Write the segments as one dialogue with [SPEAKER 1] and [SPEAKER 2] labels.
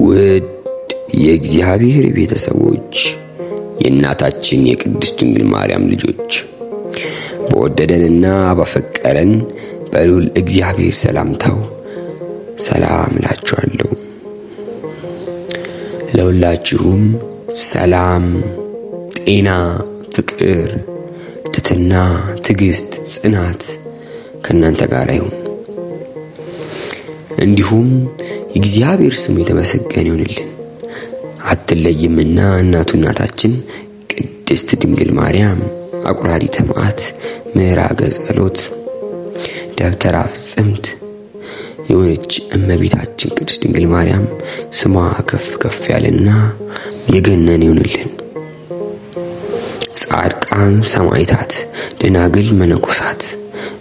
[SPEAKER 1] ውድ የእግዚአብሔር ቤተሰቦች፣ የእናታችን የቅድስት ድንግል ማርያም ልጆች፣ በወደደንና ባፈቀረን በልዑል እግዚአብሔር ሰላምታው ሰላም እላችኋለሁ። ለሁላችሁም ሰላም፣ ጤና፣ ፍቅር፣ ትትና፣ ትዕግስት፣ ጽናት ከእናንተ ጋር ይሁን። እንዲሁም የእግዚአብሔር ስም የተመሰገነ ይሁንልን። አትለይምና እናቱ እናታችን ቅድስት ድንግል ማርያም አቁራሪተ መዓት፣ ምዕራገ ጸሎት፣ ደብተራ ፍጽምት የሆነች እመቤታችን ቅድስት ድንግል ማርያም ስሟ ከፍ ከፍ ያለና የገነን ይሁንልን። ጻድቃን ሰማዕታት፣ ደናግል መነኮሳት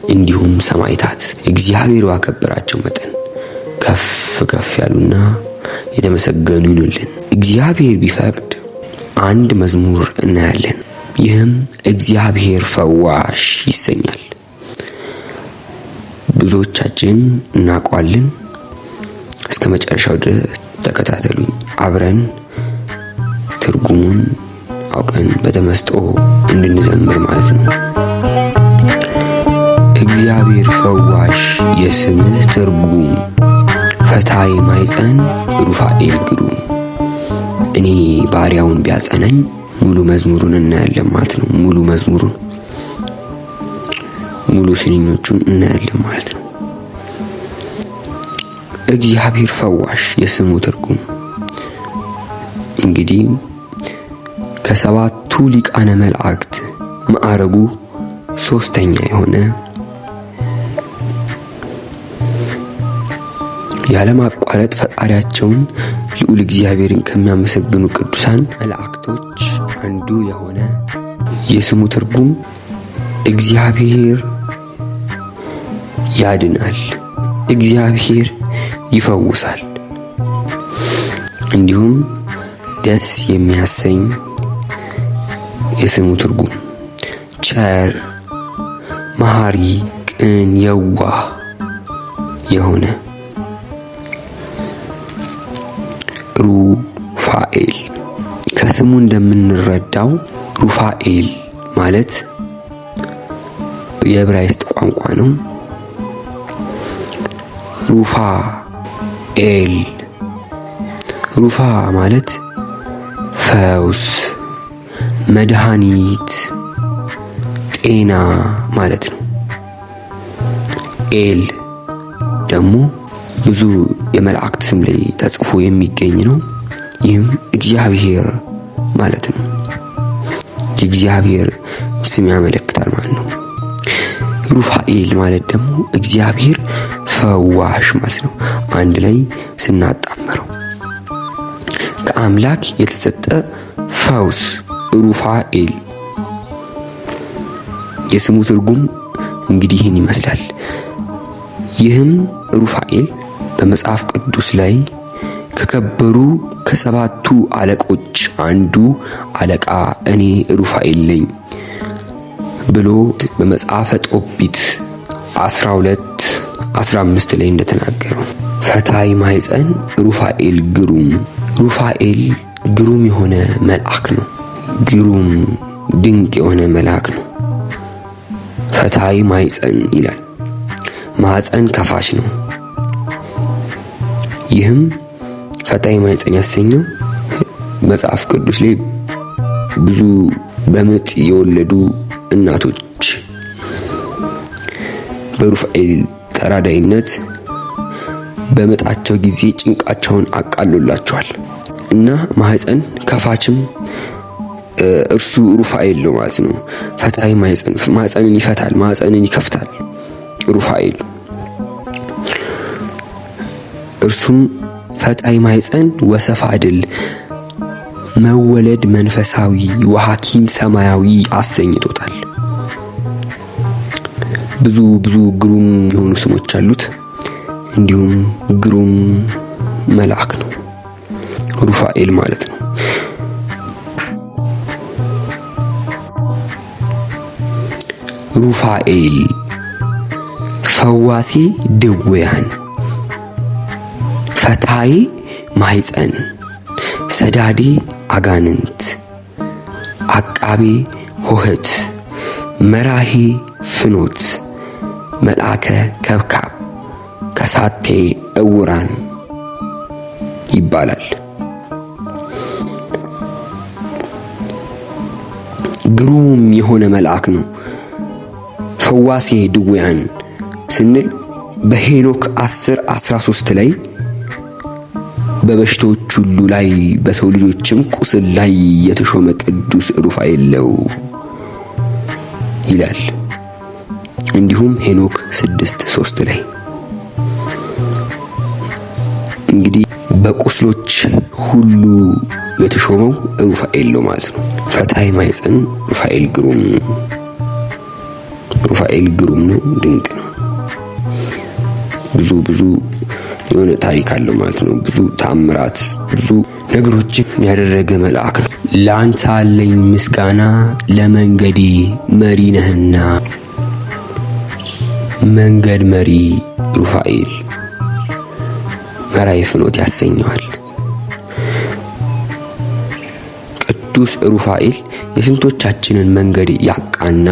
[SPEAKER 1] እንዲሁም ሰማዕታት እግዚአብሔር ባከበራቸው መጠን ከፍ ከፍ ያሉና የተመሰገኑ ይሁኑልን። እግዚአብሔር ቢፈቅድ አንድ መዝሙር እናያለን። ይህም እግዚአብሔር ፈዋሽ ይሰኛል። ብዙዎቻችን እናውቀዋለን። እስከ መጨረሻው ድረስ ተከታተሉኝ። አብረን ትርጉሙን አውቀን በተመስጦ እንድንዘምር ማለት ነው። እግዚአብሔር ፈዋሽ የስምህ ትርጉም፣ ፈታይ ማይፀን ሩፋኤል ግሩም። እኔ ባሪያውን ቢያጸናኝ ሙሉ መዝሙሩን እናያለን ማለት ነው። ሙሉ መዝሙሩን፣ ሙሉ ስንኞቹን እናያለን ማለት ነው። እግዚአብሔር ፈዋሽ የስሙ ትርጉም እንግዲህ ከሰባቱ ሊቃነ መላእክት ማዕረጉ ሶስተኛ የሆነ፣ ያለማቋረጥ ፈጣሪያቸውን ልዑል እግዚአብሔርን ከሚያመሰግኑ ቅዱሳን መላእክቶች አንዱ የሆነ፣ የስሙ ትርጉም እግዚአብሔር ያድናል፣ እግዚአብሔር ይፈውሳል፣ እንዲሁም ደስ የሚያሰኝ የስሙ ትርጉም ቸር፣ መሐሪ፣ ቅን፣ የዋህ የሆነ ሩፋኤል። ከስሙ እንደምንረዳው ሩፋኤል ማለት የዕብራይስጥ ቋንቋ ነው። ሩፋ ኤል፣ ሩፋ ማለት ፈውስ፣ መድኃኒት፣ ጤና ማለት ነው። ኤል ደግሞ ብዙ የመላእክት ስም ላይ ተጽፎ የሚገኝ ነው። ይህም እግዚአብሔር ማለት ነው። የእግዚአብሔር ስም ያመለክታል ማለት ነው። ሩፋኤል ማለት ደግሞ እግዚአብሔር ፈዋሽ ማለት ነው። አንድ ላይ ስናጣምረው ከአምላክ የተሰጠ ፈውስ ሩፋኤል። የስሙ ትርጉም እንግዲህ ይህን ይመስላል። ይህም ሩፋኤል በመጽሐፍ ቅዱስ ላይ ከከበሩ ከሰባቱ አለቆች አንዱ አለቃ እኔ ሩፋኤል ነኝ ብሎ በመጽሐፈ ጦቢት 12:15 ላይ እንደተናገረው፣ ፈታይ ማኅፀን ሩፋኤል ግሩም። ሩፋኤል ግሩም የሆነ መልአክ ነው። ግሩም ድንቅ የሆነ መልአክ ነው። ፈታይ ማኅፀን ይላል። ማኅፀን ከፋች ነው። ይህም ፈታይ ማኅፀን ያሰኘው መጽሐፍ ቅዱስ ላይ ብዙ በምጥ የወለዱ እናቶች በሩፋኤል ተራዳይነት በምጣቸው ጊዜ ጭንቃቸውን አቃሎላቸዋል እና ማህፀን ከፋችም እርሱ ሩፋኤል ነው ማለት ነው። ፈታይ ማህፀን፣ ማህፀንን ይፈታል፣ ማህፀንን ይከፍታል ሩፋኤል። እርሱም ፈታይ ማህፀን ወሰፋድል፣ መወለድ መንፈሳዊ ወሐኪም ሰማያዊ አሰኝቶታል። ብዙ ብዙ ግሩም የሆኑ ስሞች አሉት። እንዲሁም ግሩም መልአክ ነው ሩፋኤል ማለት ነው። ሩፋኤል ፈዋሴ ድውያን፣ ፈታይ ማህፀን፣ ሰዳዴ አጋንንት፣ አቃቤ ሆህት፣ መራሄ ፍኖት፣ መልአከ ከብካብ፣ ከሳቴ እውራን ይባላል። ግሩም የሆነ መልአክ ነው። ፈዋሴ ድውያን ስንል በሄኖክ 10:13 ላይ በበሽታዎች ሁሉ ላይ በሰው ልጆችም ቁስል ላይ የተሾመ ቅዱስ ሩፋኤል ነው ይላል። እንዲሁም ሄኖክ 6:3 ላይ እንግዲህ በቁስሎች ሁሉ የተሾመው ሩፋኤል ነው ማለት ነው። ፈታሔ ማኅፀን ሩፋኤል ግሩም፣ ሩፋኤል ግሩም ነው፣ ድንቅ ነው። ብዙ ብዙ የሆነ ታሪክ አለው ማለት ነው። ብዙ ተአምራት፣ ብዙ ነገሮችን ያደረገ መልአክ ነው። ለአንተ አለኝ ምስጋና ለመንገዴ መሪ ነህና፣ መንገድ መሪ ሩፋኤል መራሔ ፍኖት ያሰኘዋል። ቅዱስ ሩፋኤል የስንቶቻችንን መንገድ ያቃና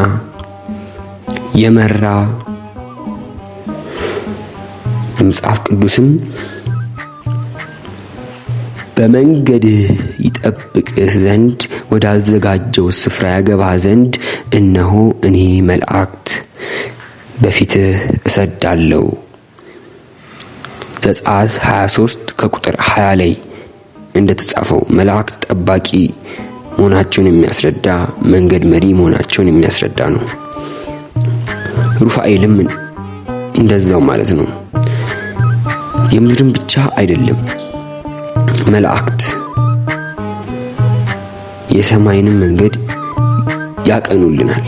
[SPEAKER 1] የመራ፣ መጽሐፍ ቅዱስም በመንገድህ ይጠብቅህ ዘንድ ወዳዘጋጀው ስፍራ ያገባህ ዘንድ እነሆ እኔ መላእክት በፊትህ እሰዳለሁ። ዘጸአት 23 ከቁጥር 20 ላይ እንደተጻፈው መላእክት ጠባቂ መሆናቸውን የሚያስረዳ፣ መንገድ መሪ መሆናቸውን የሚያስረዳ ነው። ሩፋኤልም እንደዛው ማለት ነው። የምድርን ብቻ አይደለም፣ መላእክት የሰማይንም መንገድ ያቀኑልናል፣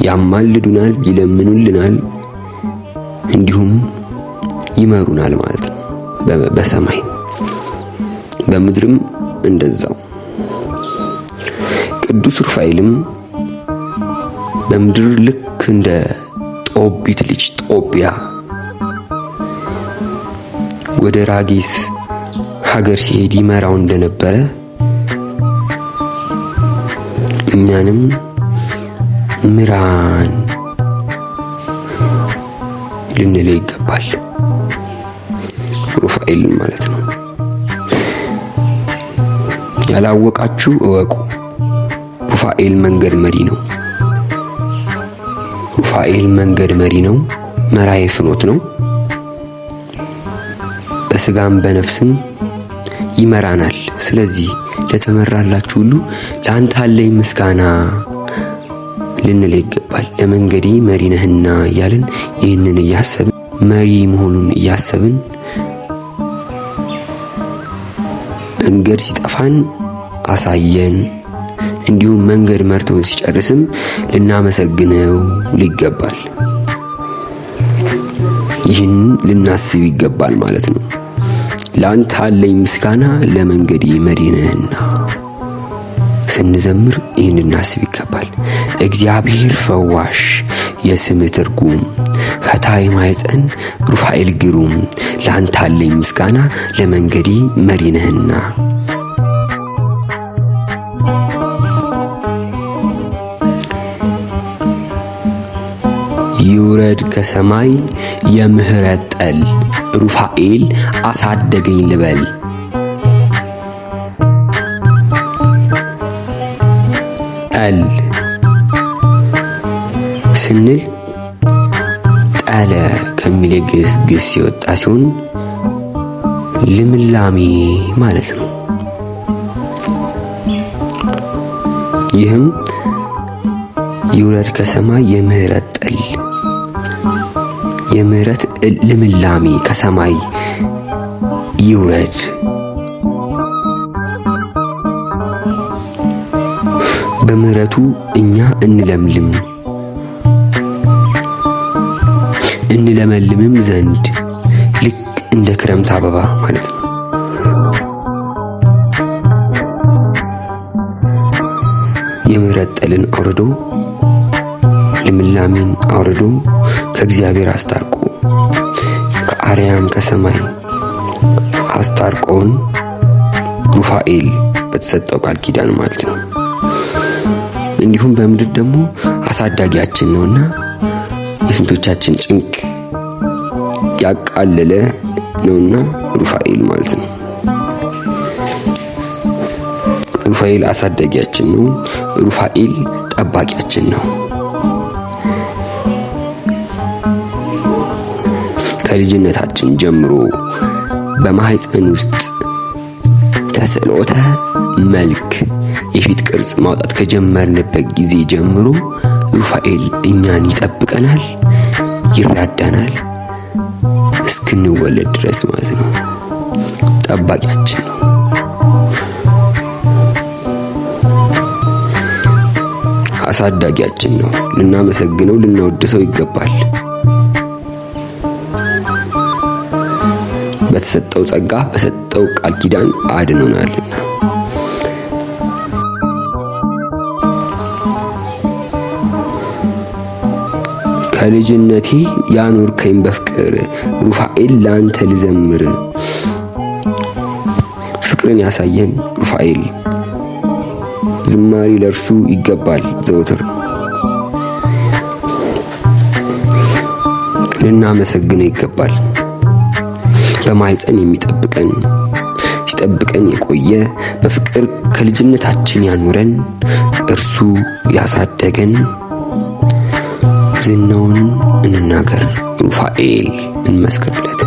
[SPEAKER 1] ያማልዱናል፣ ይለምኑልናል፣ እንዲሁም ይመሩናል ማለት ነው። በሰማይ በምድርም እንደዛው። ቅዱስ ሩፋኤልም በምድር ልክ እንደ ጦቢት ልጅ ጦቢያ ወደ ራጌስ ሀገር ሲሄድ ይመራው እንደነበረ እኛንም ምራን ልንለው ይገባል። ሩፋኤልን ማለት ነው። ያላወቃችሁ እወቁ፣ ሩፋኤል መንገድ መሪ ነው። ሩፋኤል መንገድ መሪ ነው። መራሔ ፍኖት ነው። በስጋም በነፍስም ይመራናል። ስለዚህ ለተመራላችሁ ሁሉ ለአንተ አለኝ ምስጋና ልንለው ይገባል። ለመንገዴ መሪ ነህና እያልን ይህንን እያሰብን መሪ መሆኑን እያሰብን መንገድ ሲጠፋን አሳየን፣ እንዲሁም መንገድ መርቶን ሲጨርስም ልናመሰግነው ይገባል። ይህን ልናስብ ይገባል ማለት ነው። ለአንተ አለኝ ምስጋና ለመንገዴ መሪ ነህና ስንዘምር ይህን ልናስብ ይገባል። እግዚአብሔር ፈዋሽ የስምህ ትርጉም፣ ፈታሔ ማኅፀን ሩፋኤል ግሩም፣ ለአንተ አለኝ ምስጋና ለመንገዴ መሪ ነህና። ይውረድ ከሰማይ የምህረት ጠል፣ ሩፋኤል አሳደገኝ ልበል። ጠል ስንል ጠለ ከሚል የግዕዝ ግስ የወጣ ሲሆን ልምላሜ ማለት ነው። ይህም ይውረድ ከሰማይ የምህረት ጠል፣ የምህረት ልምላሜ ከሰማይ ይውረድ። በምህረቱ እኛ እንለምልም እንለመልምም ዘንድ ልክ እንደ ክረምት አበባ ማለት ነው። የምህረት ጠልን አውርዶ ልምላሜን አውርዶ ከእግዚአብሔር አስታርቆ ከአርያም ከሰማይ አስታርቆን ሩፋኤል በተሰጠው ቃል ኪዳን ማለት ነው። እንዲሁም በምድር ደግሞ አሳዳጊያችን ነውና የስንቶቻችን ጭንቅ ያቃለለ ነውና ሩፋኤል ማለት ነው። ሩፋኤል አሳዳጊያችን ነው። ሩፋኤል ጠባቂያችን ነው። ከልጅነታችን ጀምሮ በማህፀን ውስጥ ተስዕሎተ መልክ የፊት ቅርጽ ማውጣት ከጀመርንበት ጊዜ ጀምሮ ሩፋኤል እኛን ይጠብቀናል፣ ይራዳናል እስክንወለድ ድረስ ማለት ነው። ጠባቂያችን ነው። አሳዳጊያችን ነው። ልናመሰግነው፣ ልናወድሰው ይገባል። በተሰጠው ጸጋ በሰጠው ቃል ኪዳን አድኖናልና። ከልጅነቴ ያኖርከኝ በፍቅር ሩፋኤል ላንተ ልዘምር። ፍቅርን ያሳየን ሩፋኤል ዝማሬ ለእርሱ ይገባል ዘወትር። ልናመሰግነው ይገባል። በማህፀን የሚጠብቀን ሲጠብቀን የቆየ በፍቅር ከልጅነታችን ያኖረን እርሱ ያሳደገን ዝናውን እንናገር፣ ሩፋኤል እንመስክርለት።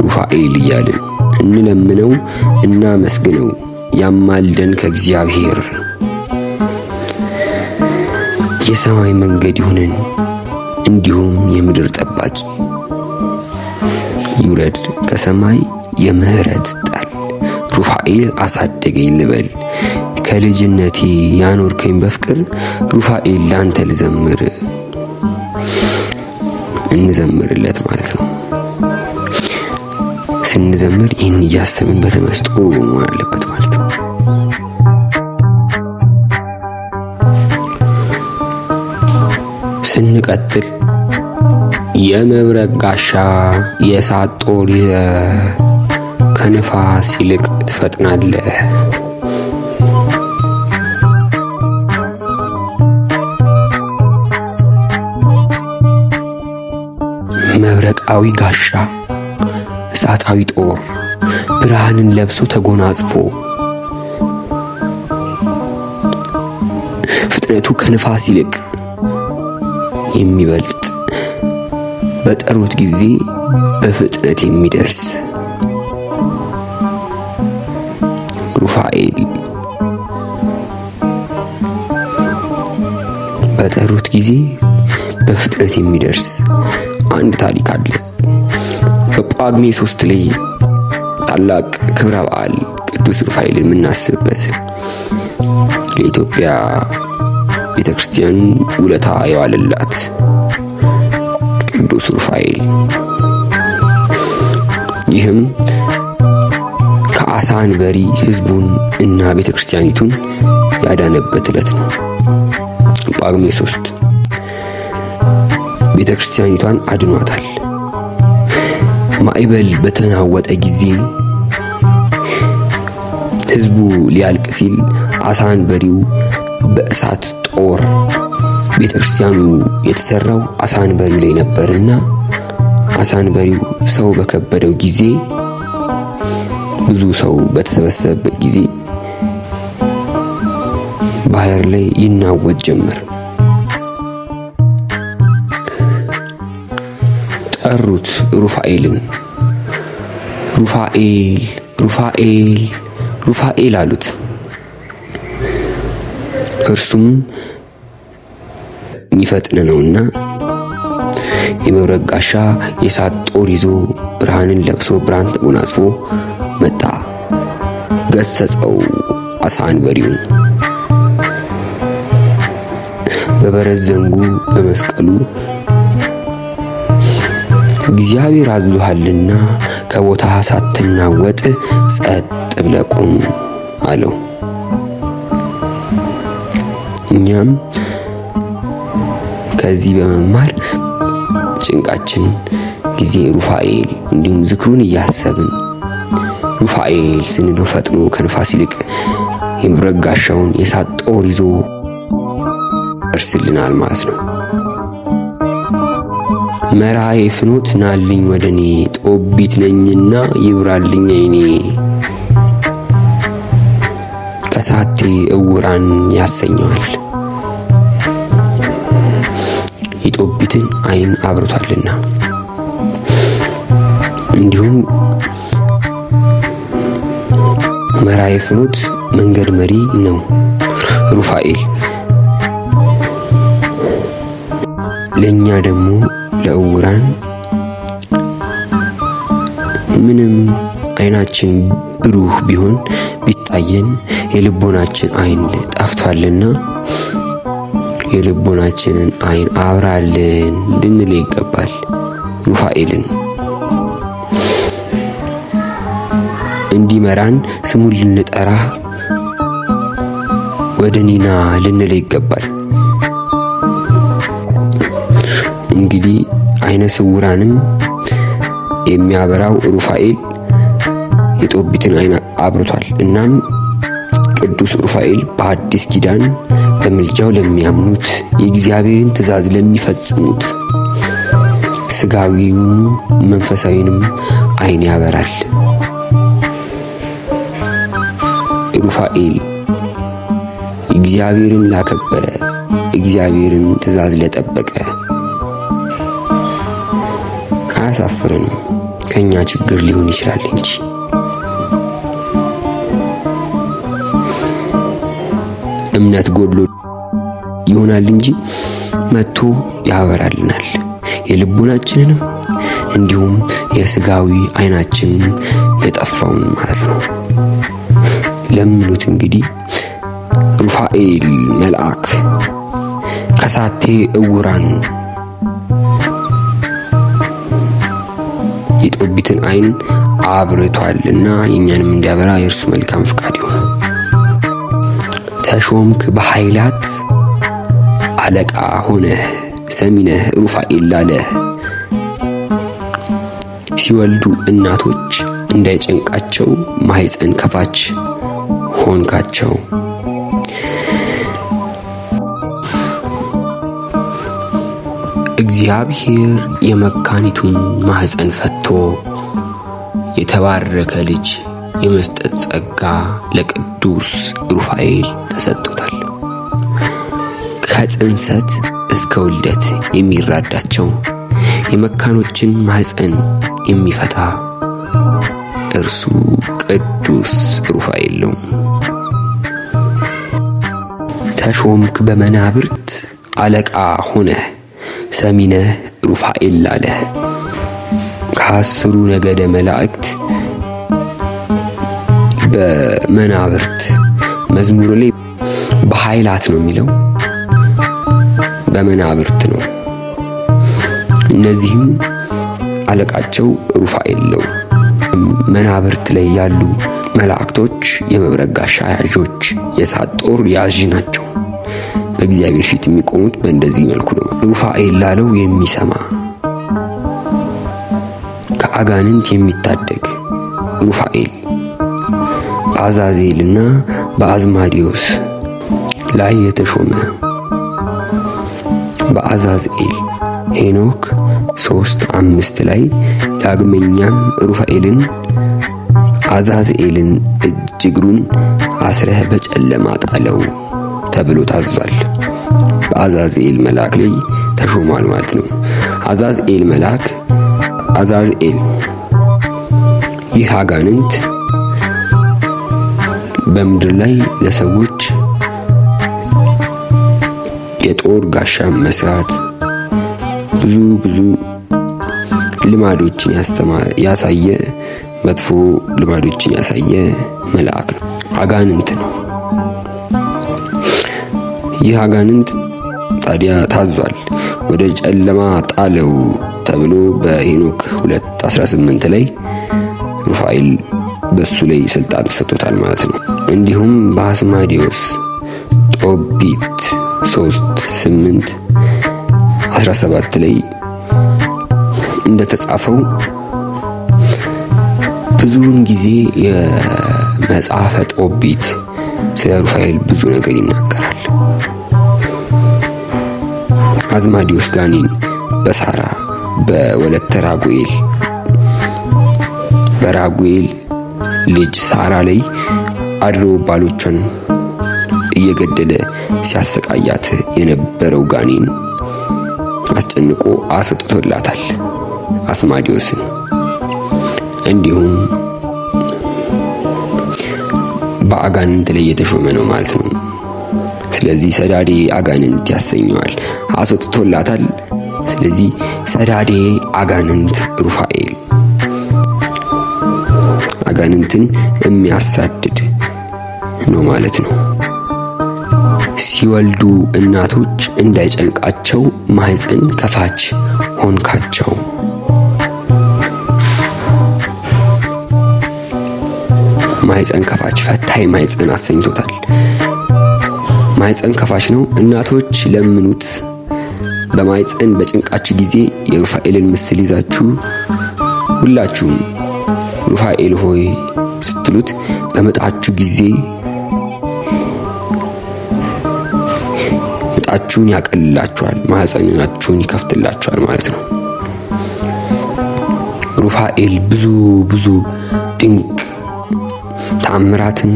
[SPEAKER 1] ሩፋኤል እያልን እንለምነው፣ እናመስግነው። ያማልደን ከእግዚአብሔር የሰማይ መንገድ ይሁነን፣ እንዲሁም የምድር ጠባቂ ይውረድ ከሰማይ የምህረት ጠል። ሩፋኤል አሳደገኝ ልበል፣ ከልጅነቴ ያኖርከኝ በፍቅር ሩፋኤል ላንተ ልዘምር። እንዘምርለት ማለት ነው። ስንዘምር ይህን እያሰብን በተመስጦ መሆን አለበት ማለት ነው። ስንቀጥል የመብረቅ ጋሻ የእሳት ጦር ይዘህ ከንፋስ ይልቅ ትፈጥናለህ። መብረቃዊ ጋሻ፣ እሳታዊ ጦር፣ ብርሃንን ለብሶ ተጎናጽፎ ፍጥነቱ ከንፋስ ይልቅ የሚበልጥ በጠሩት ጊዜ በፍጥነት የሚደርስ ሩፋኤል በጠሩት ጊዜ በፍጥነት የሚደርስ አንድ ታሪክ አለ። በጳጉሜ 3 ላይ ታላቅ ክብረ በዓል ቅዱስ ሩፋኤልን የምናስብበት ለኢትዮጵያ ቤተክርስቲያን ውለታ የዋለላት ቅዱስ ሩፋኤል፣ ይህም ከአሳ አንበሪ ሕዝቡን እና ቤተክርስቲያኒቱን ያዳነበት ዕለት ነው። ጳጉሜ 3 ቤተክርስቲያኒቷን አድኗታል። ማዕበል በተናወጠ ጊዜ ሕዝቡ ሊያልቅ ሲል አሳ አንበሪው በእሳት ጦር፣ ቤተክርስቲያኑ የተሰራው አሳ አንበሪው ላይ ነበርና አሳ አንበሪው ሰው በከበደው ጊዜ፣ ብዙ ሰው በተሰበሰበበት ጊዜ ባህር ላይ ይናወጥ ጀመር። ጠሩት ሩፋኤልን። ሩፋኤል ሩፋኤል ሩፋኤል አሉት። እርሱም የሚፈጥን ነውና የመብረቅ ጋሻ የእሳት ጦር ይዞ ብርሃንን ለብሶ ብርሃን ተጎናጽፎ መጣ። ገሰጸው አሳ አንበሪውን በበረት ዘንጉ በመስቀሉ እግዚአብሔር አዞሃልና ከቦታ ሳትናወጥ ጸጥ ብለህ ቁም አለው። እኛም ከዚህ በመማር ጭንቃችን ጊዜ ሩፋኤል እንዲሁም ዝክሩን እያሰብን ሩፋኤል ስንለው ፈጥኖ ከንፋስ ይልቅ የመብረቅ ጋሻውን የእሳት ጦር ይዞ ይደርስልናል ማለት ነው። መራዬ ፍኖት ናልኝ ወደኔ ጦቢት ነኝና ይብራልኝ አይኔ። ከሳቴ እውራን ያሰኘዋል የጦቢትን አይን አብርቷልና። እንዲሁም መራዬ ፍኖት መንገድ መሪ ነው ሩፋኤል። ለኛ ደግሞ ለእውራን ምንም አይናችን ብሩህ ቢሆን ቢታየን የልቦናችን አይን ጠፍቷልና የልቦናችንን አይን አብራልን ልንል ይገባል። ሩፋኤልን እንዲመራን ስሙን ልንጠራ ወደ ኒና ልንል ይገባል። እንግዲህ አይነ ስውራንም የሚያበራው ሩፋኤል የጦቢትን አይን አብርቷል። እናም ቅዱስ ሩፋኤል በአዲስ ኪዳን በምልጃው ለሚያምኑት የእግዚአብሔርን ትእዛዝ ለሚፈጽሙት ስጋዊውን መንፈሳዊንም አይን ያበራል። ሩፋኤል እግዚአብሔርን ላከበረ፣ እግዚአብሔርን ትእዛዝ ለጠበቀ አያሳፍረንም። ከኛ ችግር ሊሆን ይችላል እንጂ እምነት ጎድሎ ይሆናል እንጂ መጥቶ ያበራልናል የልቡናችንንም እንዲሁም የስጋዊ አይናችንን የጠፋውን ማለት ነው። ለምኑት እንግዲህ ሩፋኤል መልአክ ከሳቴ እውራን የጦቢትን አይን አብርቷልና የኛንም እንዲያበራ የእርሱ መልካም ፍቃድ ይሁን። ተሾምክ በኃይላት አለቃ ሆነህ ሰሚነህ ሩፋኤል ላለህ። ሲወልዱ እናቶች እንዳይጨንቃቸው ማህፀን ከፋች ሆንካቸው። እግዚአብሔር የመካኒቱን ማህፀን ፈቶ የተባረከ ልጅ የመስጠት ጸጋ ለቅዱስ ሩፋኤል ተሰጥቶታል። ከጽንሰት እስከ ውልደት የሚራዳቸው የመካኖችን ማህፀን የሚፈታ እርሱ ቅዱስ ሩፋኤል ነው። ተሾምክ በመናብርት አለቃ ሆነህ ሰሚነህ ሩፋኤል ላለህ። ከአስሩ ነገደ መላእክት በመናብርት መዝሙሩ ላይ በኃይላት ነው የሚለው፣ በመናብርት ነው። እነዚህም አለቃቸው ሩፋኤል ነው። መናብርት ላይ ያሉ መላእክቶች የመብረቅ ጋሻ ያዦች፣ የእሳት ጦር ያዥ ናቸው። በእግዚአብሔር ፊት የሚቆሙት በእንደዚህ መልኩ ነው። ሩፋኤል ላለው የሚሰማ ከአጋንንት የሚታደግ ሩፋኤል በአዛዜልና በአዝማዲዮስ ላይ የተሾመ በአዛዝኤል ሄኖክ 3:5 ላይ ዳግመኛም ሩፋኤልን አዛዝኤልን እጅ እግሩን አስረህ በጨለማ ጣለው ተብሎ ታዟል። በአዛዝኤል መልአክ ላይ ተሾሟል ማለት ነው። አዛዝኤል መልአክ አዛዝኤል ይህ አጋንንት በምድር ላይ ለሰዎች የጦር ጋሻ መስራት ብዙ ብዙ ልማዶችን ያሳየ መጥፎ ልማዶችን ያሳየ መልአክ ነው፣ አጋንንት ነው። ይህ አጋንንት ታዲያ ታዟል። ወደ ጨለማ ጣለው ተብሎ በሄኖክ 2:18 ላይ ሩፋኤል በሱ ላይ ስልጣን ተሰጥቶታል ማለት ነው። እንዲሁም በአስማዲዮስ ጦቢት 3:8 17 ላይ እንደተጻፈው ብዙውን ጊዜ የመጽሐፈ ጦቢት ስለ ሩፋኤል ብዙ ነገር ይናገራል። አዝማዲዎስ ጋኔን በሳራ በወለተ ራጉኤል በራጉኤል ልጅ ሳራ ላይ አድሮ ባሎቿን እየገደለ ሲያሰቃያት የነበረው ጋኔን አስጨንቆ አስወጥቶላታል አስማዲዮስን። እንዲሁም በአጋንንት ላይ የተሾመ ነው ማለት ነው። ስለዚህ ሰዳዴ አጋንንት ያሰኘዋል። አስወጥቶላታል። ስለዚህ ሰዳዴ አጋንንት ሩፋኤል አጋንንትን የሚያሳድድ ነው ማለት ነው። ሲወልዱ እናቶች እንዳይጨንቃቸው ማህፀን ከፋች ሆንካቸው። ማህፀን ከፋች ፈታይ ማህፀን አሰኝቶታል። ማህፀን ከፋች ነው። እናቶች ለምኑት። በማህፀን በጭንቃችሁ ጊዜ የሩፋኤልን ምስል ይዛችሁ ሁላችሁም ሩፋኤል ሆይ ስትሉት በምጣችሁ ጊዜ ምጣችሁን ያቀልላችኋል፣ ማህፀናችሁን ይከፍትላችኋል ማለት ነው። ሩፋኤል ብዙ ብዙ ድንቅ ተአምራትን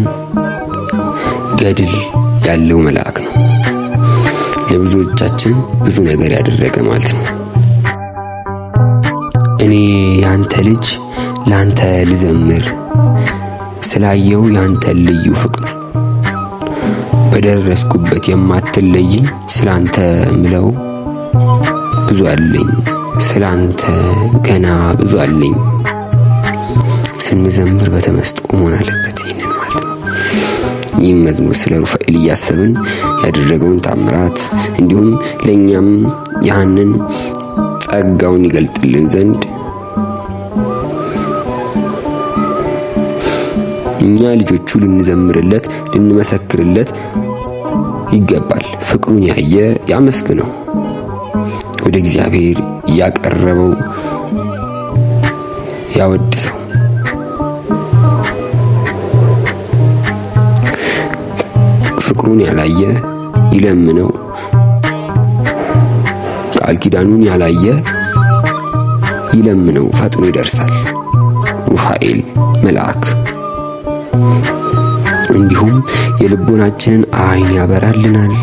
[SPEAKER 1] ገድል ያለው መልአክ ነው። ለብዙዎቻችን ብዙ ነገር ያደረገ ማለት ነው። እኔ ያንተ ልጅ ላንተ ልዘምር ስላየው ያንተን ልዩ ፍቅር በደረስኩበት የማትለይኝ ስላንተ ምለው ብዙ አለኝ፣ ስላንተ ገና ብዙ አለኝ። ስንዘምር በተመስጦ መሆን አለበት። ይህንን ማለት ነው። ይህም መዝሙር ስለ ሩፋኤል እያሰብን ያደረገውን ታምራት እንዲሁም ለእኛም ያንን ጸጋውን ይገልጥልን ዘንድ እኛ ልጆቹ ልንዘምርለት ልንመሰክርለት ይገባል። ፍቅሩን ያየ ያመስግነው፣ ወደ እግዚአብሔር ያቀረበው ያወድሰው። ፍቅሩን ያላየ ይለምነው፣ ቃል ኪዳኑን ያላየ ይለምነው፣ ፈጥኖ ይደርሳል። ሩፋኤል መልአክ እንዲሁም የልቦናችንን ዓይን ያበራልናል፣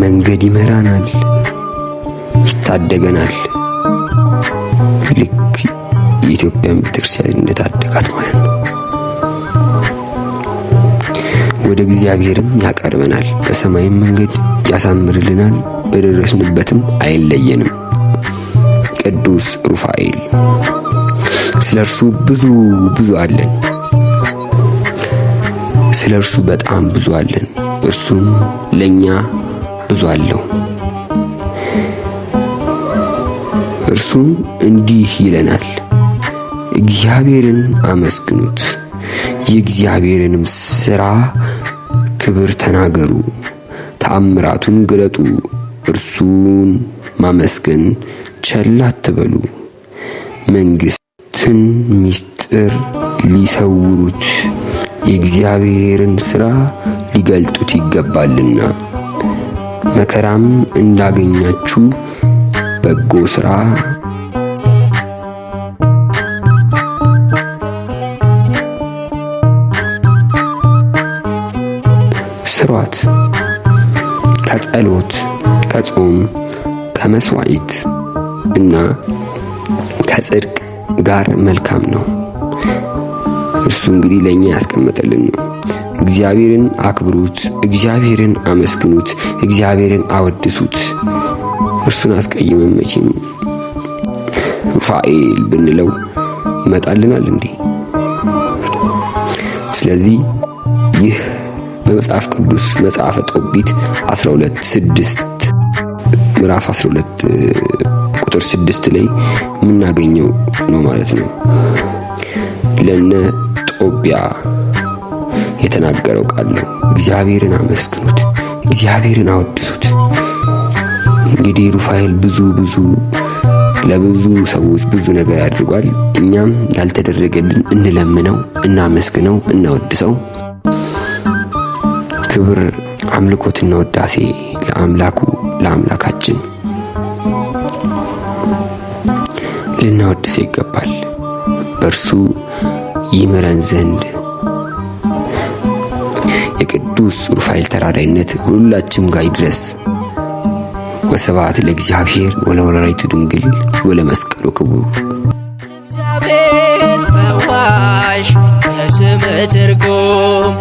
[SPEAKER 1] መንገድ ይመራናል፣ ይታደገናል። ልክ የኢትዮጵያን ቤተክርስቲያን እንደታደጋት ማለት ነው። ወደ እግዚአብሔርም ያቀርበናል፣ በሰማይም መንገድ ያሳምርልናል፣ በደረስንበትም አይለየንም። ቅዱስ ሩፋኤል ስለ እርሱ ብዙ ብዙ አለን። ስለ እርሱ በጣም ብዙ አለን። እርሱም ለኛ ብዙ አለው። እርሱም እንዲህ ይለናል፣ እግዚአብሔርን አመስግኑት፣ የእግዚአብሔርንም ሥራ ክብር ተናገሩ፣ ተአምራቱን ግለጡ፣ እርሱን ማመስገን ቸል አትበሉ። መንግሥትን ምስጢር ሊሰውሩት የእግዚአብሔርን ሥራ ሊገልጡት ይገባልና። መከራም እንዳገኛችሁ በጎ ሥራ ስሯት። ከጸሎት ከጾም ከመስዋዕት እና ከጽድቅ ጋር መልካም ነው። እርሱ እንግዲህ ለኛ ያስቀመጠልን ነው። እግዚአብሔርን አክብሩት፣ እግዚአብሔርን አመስግኑት፣ እግዚአብሔርን አወድሱት። እርሱን አስቀይመን መቼም ሩፋኤል ብንለው ይመጣልናል እንዴ? ስለዚህ ይህ በመጽሐፍ ቅዱስ መጽሐፈ ጦቢት 12:6 ምዕራፍ 12 ቁጥር 6 ላይ የምናገኘው ነው ማለት ነው። ለነ ጦቢያ የተናገረው ቃል ነው። እግዚአብሔርን አመስግኑት፣ እግዚአብሔርን አወድሱት። እንግዲህ ሩፋኤል ብዙ ብዙ ለብዙ ሰዎች ብዙ ነገር አድርጓል። እኛም ላልተደረገልን እንለምነው፣ እናመስግነው፣ እናወድሰው። ክብር አምልኮትና ውዳሴ ለአምላኩ ለአምላካችን ልናወድሰው ይገባል። በእርሱ ይምረን ዘንድ የቅዱስ ሩፋኤል ተራዳይነት ሁላችንም ጋር ይድረስ። ወስብሐት ለእግዚአብሔር ወለወላዲቱ ድንግል ወለመስቀሉ ክቡር።
[SPEAKER 2] እግዚአብሔር ፈዋሽ የስም ትርጉም